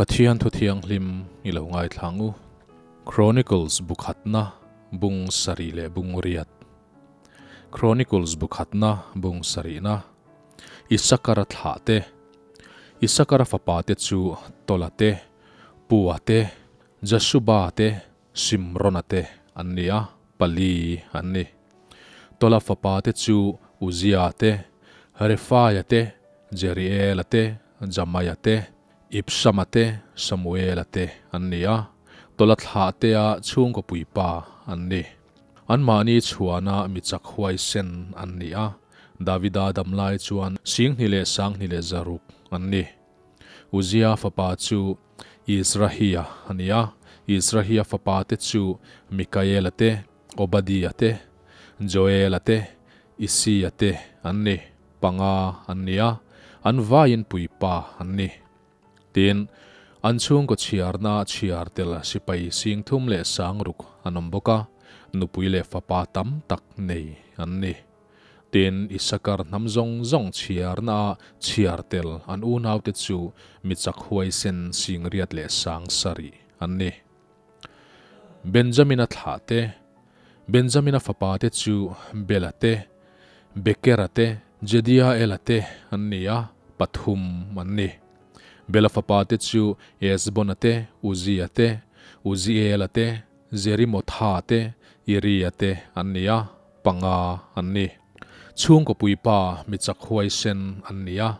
Pathian thu thianghlim i lo ngaithla ang u. Chronicles bu khatna bung sarih leh bung riat. Chronicles bu khatna bung sarihna. Isakara thlah te. Isakara fapa te chu Tola te, Pua te, Jasuba te, Simrona te an ni a, pali an ni. Tola fapa te chu Uzia te, Refaia te, Jeriela te, Jamaia te, Ibsama te, Samuela te an ni a, Tola thlah tea chhungkaw puipa an ni. Anmahni chhuana mi chak huaisen an ni a, Davida damlai chuan singhnih leh sanghnih leh zaruk an ni. Uzia fapa chu Israhia a ni a, Israhia fapa te chu Mikaela te, Obadia te, Joela te, Isia te an ni, panga an ni a, an vaiin puipa an ni. Tin, an chhungkaw chhiarna chhiar tel sipai sing thum leh sang ruk an awm bawk a, nupui leh fapa tam tak nei an ni. Tin, Isakar hnam zawng zawng chhiarna chhiar tel an unaute chu mi chak huaisen sing riat leh sang sarih an ni. Benjamina thlah te, Benjamina fapa te chu Bela te, Bekera te, Jediaela te an ni a, pathum an ni. Bela fapa te chu Ezbona te, Uzia te, Uziela te, Jerimotha te, Iria te an ni a, panga an ni. Chhungkaw puipa mi chak huaisen an ni a,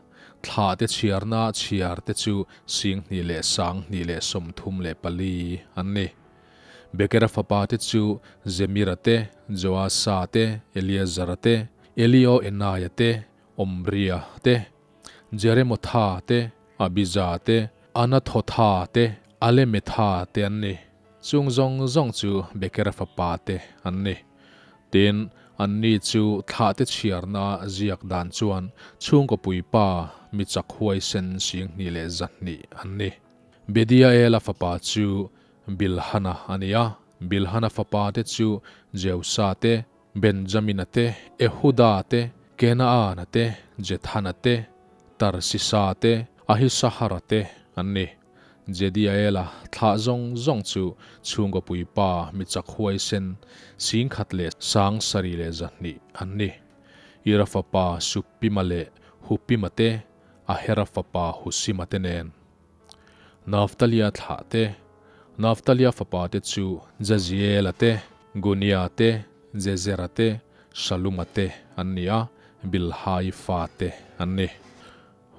thlah te chhiarna chhiar te chu singhnih leh sanghnih leh 34 an ni. Bekera fapa te chu Zemira te, Joasa te, Eleazara te, Elioenaia te, Omria te, Jeremotha te, Abija te, Anathotha te, Alemetha te an ni. Chung zawng zawng chu Bekera fapa te an ni. Tin, anni chu thlahte chhiarna ziak dan chuan chhungkaw puipa mi chak huaisen singhnih leh zahnih an ni. Bediaela fapa chu Bilhana a ni a, Bilhana fapa te chu Jeusa te, Benjamina te, Ehuda te, Kenaana te, Jethana te, Tarsisa te, Ahisahara te an ni. Jediaela thlah zawng zawng chu chhungkaw puipa mi chak huaisen singkhat leh sang sarih leh zahnih an ni. Ira fapa Suppima leh Huppima te, Ahera fapa Husima te nen. Naftalia thlah te, Naftalia fapa te chu Jaziela te, Gunia te, Jezera te, Shaluma te an ni a, Bilhai fa te an ni.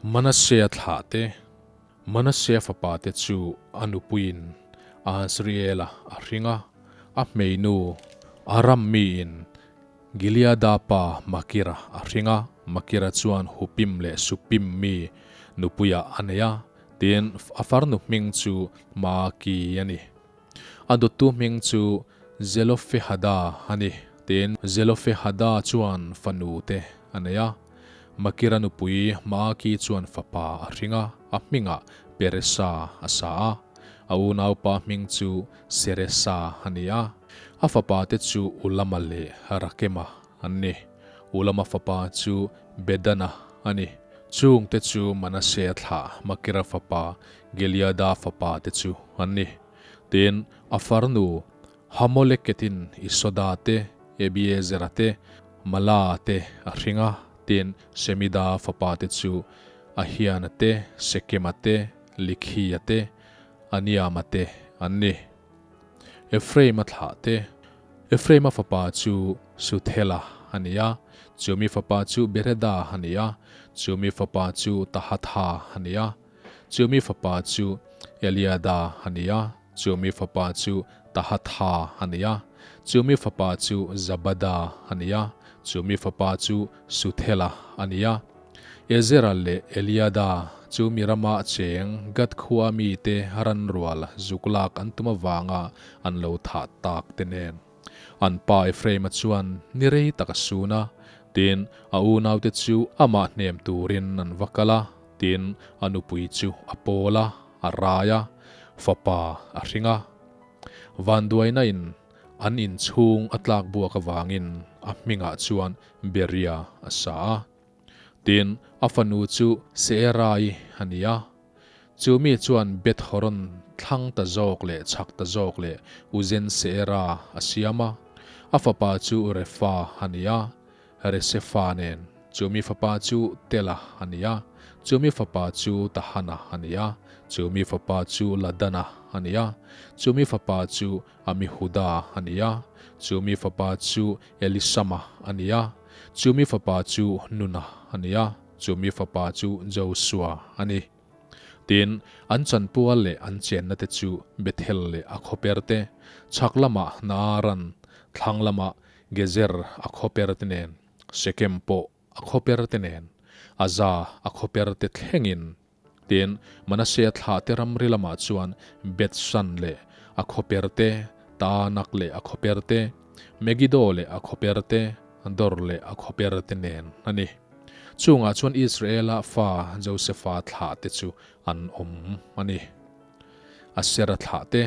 Manasea thlah te, Manasea fapa te chu a nupuiin Azriela a hring a, a hmeinu Aram miin Gileada pa Makira a hring a, Makira chuan Hupim leh Supim mi nupuiah a nei a, tin a farnu hming chu Maaki a ni. A dawttu hming chu Zelofehada a ni. Tin, Zelofehada chuan fanu te a nei a. Makira nupui Maaki chuan fapa a hring a, a hmingah Peresa a sa a. A unaupa hming chu Seresa a ni a. A fapa te chu Ulama leh Rakema an ni. Ulama fapa chu Bedana a ni. Chungte chu Manasea thlah Makira fapa Gileada fapa te chu an ni. Tin, a farnu Hamoleketin Isoda te, Ebiezera te, Mala te a hring a. Tin, Semida fapa te chu Ahiana te, Sekema te, Likhia te, Aniama te an ni. Ephraima thlah te, Ephraima fapa chu Suthela a ni a, chumi fapa chu Bereda a ni a, chumi fapa chu Tahatha a ni a. Chumi fapa chu Eliada a ni a, chumi fapa chu Tahatha a ni a, chumi fapa chu Zabada a ni a, chumi fapa chu Suthela a ni a. Ezera leh Eliada chu mi rama cheng Gad khua mite ran rual zuk lak an tum avanga an lo thah tak te nen. An pa Ephraima chuan ni rei tak a sun a, tin, a unaute chu amah hnem turin an va kal a, tin, a nupui chu a pawl a, a rai a, fapa a hring a. Vanduaina in an inchhung a tlak buak avangin a hmingah chuan Beria a sa a. Tin, a fanu chu Seerai a ni a. Chu mi chuan Beth Horon thlang ta zawk leh chhak ta zawk leh Uzen Seera a siam a. A fapa chu Refa a ni a, Resefa nen. Chu mi fapa chu Tela a ni a, chu mi fapa chu Tahana a ni a, chu mi fapa chu Ladana a ni a, chu mi fapa chu Amihuda a ni a, chu mi fapa chu Elisama a ni a, chu mi fapa chu Nuna a ni a. Chu mi fapa chu Josua a ni. Tin, an chanpual leh an chenna te chu Bethel leh a khawper te, chhak lamah Naaran, thlang lamah Gezer a khawper te nen, Shekem pawh a khawper te nen, Aza a khawper te thlengin. Tin, Manasea thlah te ramri lamah chuan Beth-shan leh a khawper te, Taanak leh a khawper te, Megiddo leh a khawper te, Dor leh a khawper te nen a ni. Chungah chuan Israela fa Josefa thlah te chu an awm a ni. Asera thlah te,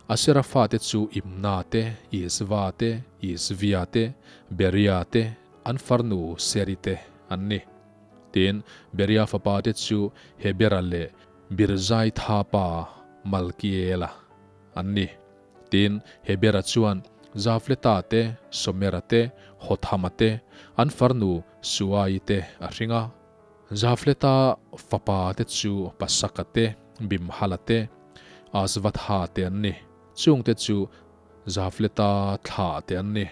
Asera fate chu Imna te, Isva te, Isvia te, Beria te, an farnu Seri te an ni. Tin, Beria fapa te chu Hebera leh Birzaitha pa Malkiela an ni. Tin, Hebera chuan Jafleta te, Somera te, Hothama te, an farnu Suai te a hring a. Jafleta fapa te chu Pasaka te, Bimhala te, Azvatha te an ni. Chungte chu Jafleta thlah te an ni.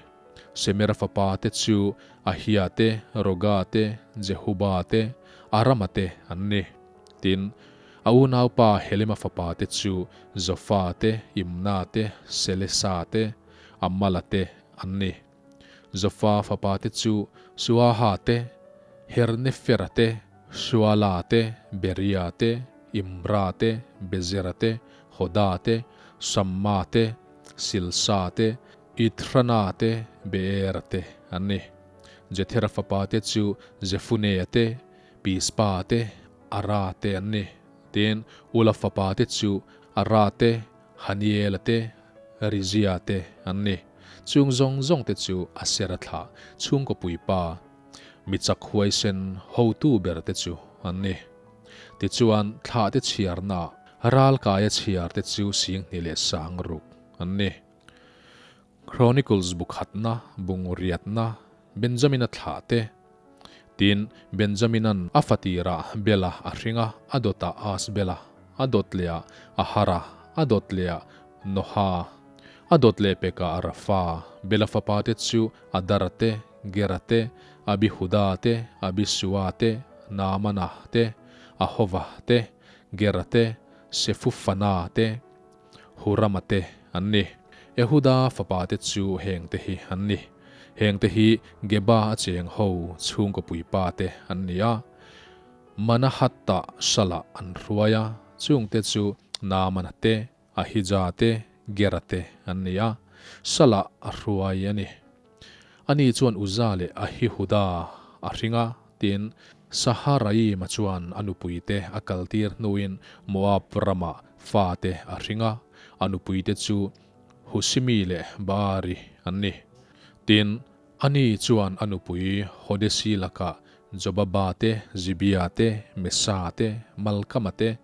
Semera fapa te chu Ahia te, Roga te, Jehuba te, Arama te an ni. Tin, a unaupa Helema fapa te chu Zofa te, Imna te, Selesa te, Amala te an ni. Zofa fapa te chu Suaha te, Hernefera te, Shuala te, Beria te, Imra te, Bezera te, Hoda te, Samma te, Silsa te, Ithrana te, Beera te an ni. Jethera fapa te chu Jefunea te, Pispa te, Ara te an ni. Tin, Ula fapa te chu Ara te, Haniela te, Rizia te an ni. Chung zawng zawng te chu Asera thlah chhungkaw puipa, mi chak huaisen hotu ber te chu an ni. Tichuan, thlah te chhiarnaah ralkaia chhiar te chu 26,000 an ni. Chronicles bu khatna, bu riatna, Benjamina thlah te. Tin, Benjaminan a fatirah Bela a hring a, a dawtah Asbela, a dawt lehah Ahara, a dawt lehah Noha, a dawt leh pekah Rafa. Bela fapa te chu Adara te, Gera te, Abihuda te, Abisua te, Naamana te, Ahova te, Gera te, Sefufana te, Hurama te an ni. Ehuda fapa te chu heng te hi an ni. Heng te hi Geba a cheng ho chhungkaw puipa te an ni a. Manahatta Salah an hruai a, chung te chu Naamana te, Ahija te, Gera te an ni a. Salah a hruai a ni. Ani chuan Uza leh Ahihuda a hring a, tin, Saharaima chuan a nupuite a kaltir hnuin Moab ramah fate a hring a, a nupuite chu Husimi leh Baari an ni. Tin, ani chuan a nupui Hodesi lakah Jobaba te, Zibia te, Mesa te, Malkama te,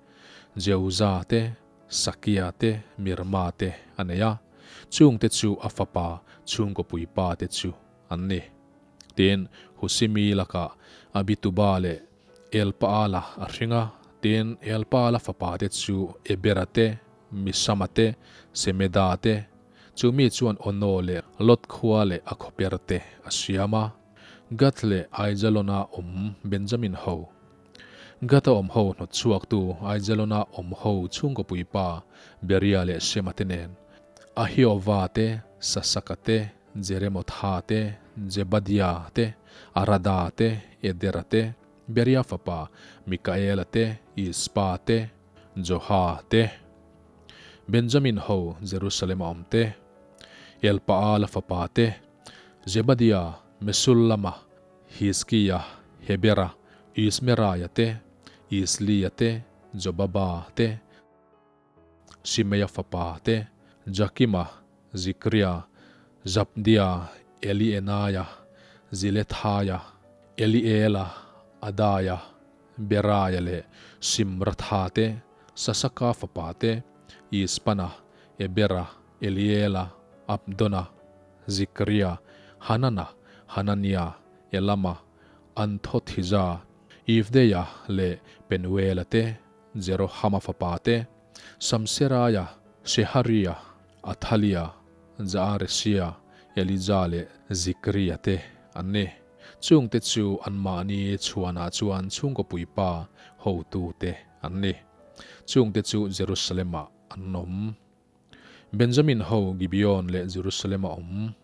Jeuza te, Sakia te, Mirma te a nei a, chungte chu a fapa chhungkaw puipa te chu an ni. Tin, Husimi lakah Abituba leh Elpaala a hring a, tin, Elpaala fapa te chu Ebera te, Misama te, Semeda te, chu mi chuan Ono leh Lot khua leh a khawper te a siam a. Gath leh Aijalona awm Benjamin ho. Gata awm ho hnawt chhuaktu Aijalona awm ho chhungkaw puipa Beria leh Shema te nen, Ahiova te, Sasaka te, Jeremotha te, Jebadia te, Arada te, Edera te, Beria fapa Mikaela te, Ispa te, Joha te, Benjamin ho Jerusalem a awm te, Elpaala fapa te, Jebadia, Mesullama, Hizkia, Hebera, Ismeraia te, Islia te, Jobaba te, Simeia fapa te, Jakima, Zikria, Zabdia, Elienaia, Zilethaia, Eliela, Adaia, Beraia leh Simratha te. Sasaka fapate, Ispana, Ebera, Eliela, Abdona, Zikria, Hanana, Hanania, Elama, Anthothiza, Ifdeia leh Penuela te, Jerohama fapate, Samseraia, Sheharia, Athalia, Jaaresia, Elija leh Zikria te an ni. Chungte chu anmahni chhuanah chuan chhungkaw puipa hotute an ni. Chungte chu Jerusalem-ah an awm. Benjamin ho Gibeon leh Jerusalem-a awm.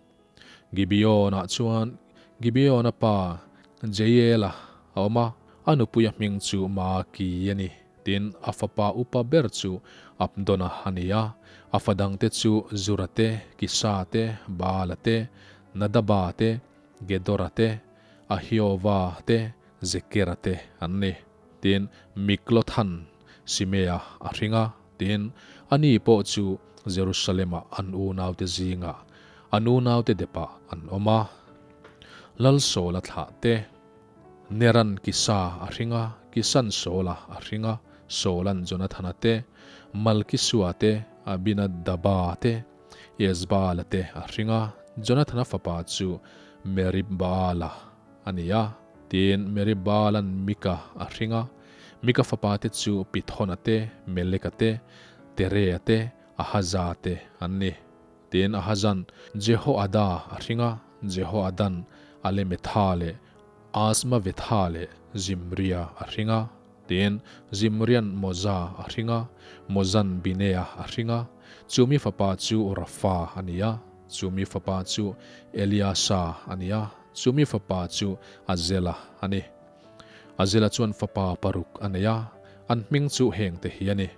Gibeon-ah chuan Gibeon-a pa Jeiela a awm a, a nupuia hming chu Maaki a ni. Tin, a fapa upa ber chu Abdona a ni a, a fa dangte chu Zura te, Kisa te, Baala te, Nadaba te, Gedora te, Ahiova te, Zekera te an ni. Tin, Miklothan Simea a hring a, tin, ani pawh chu Jerusalem-ah an unaute zingah an unaute depah an awm a. Lalsawla thlah te, Neran Kisa a hring a, Kisan Sawla a hring a, Sawlan Jonathana te, Malkisua te, Abinadaba te, Esbaala te a hring a, Jonathana fapa chu Merib-baala a ni a. Tin, Merib-baalan Mika a hring a, Mika fapa te chu Pithona te, Meleka te, Terea te, Ahaza te an ni. Tin, Ahazan Jehoada a hring a, Jehoadan Alemetha leh Azmavetha leh Zimria a hring a. Tin, Zimrian Moza a hring a, Mozan Binea a hring a, chumi fapa chu Rafa a ni a, chumi fapa chu Eliasa a ni a, chumi fapa chu Azela a ni. Azela chuan fapa paruk a nei a, an hming chu hengte hi a ni,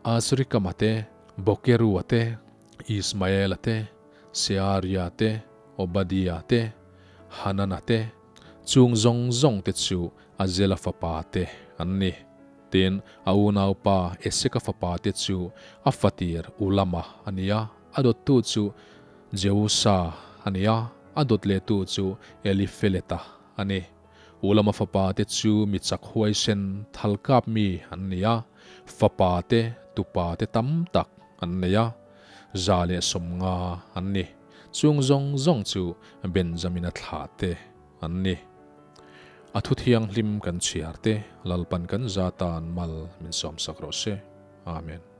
Azrikama te, Bokerua te, Ismaela te, Searia te, Obadia te, Hanana te, chung zawng zawng te chu Azela fapa te an ni. Tin, a unaupa Eseka fapa te chu a fatir Ulama a ni a, a dawttu chu Jeusa a ni a, a dawt lehtu chu Elifeleta a ni. Ulama fapa te chu mi chak huaisen thalkap mi an ni a, fapa te tupa te tam tak an nei a, 150 an ni. Chung zawng zawng chu Benjamina thlah te an ni. A thu thianghlim kan chhiar te Lalpan kan za tan mal min sawmsak rawh se. Amen.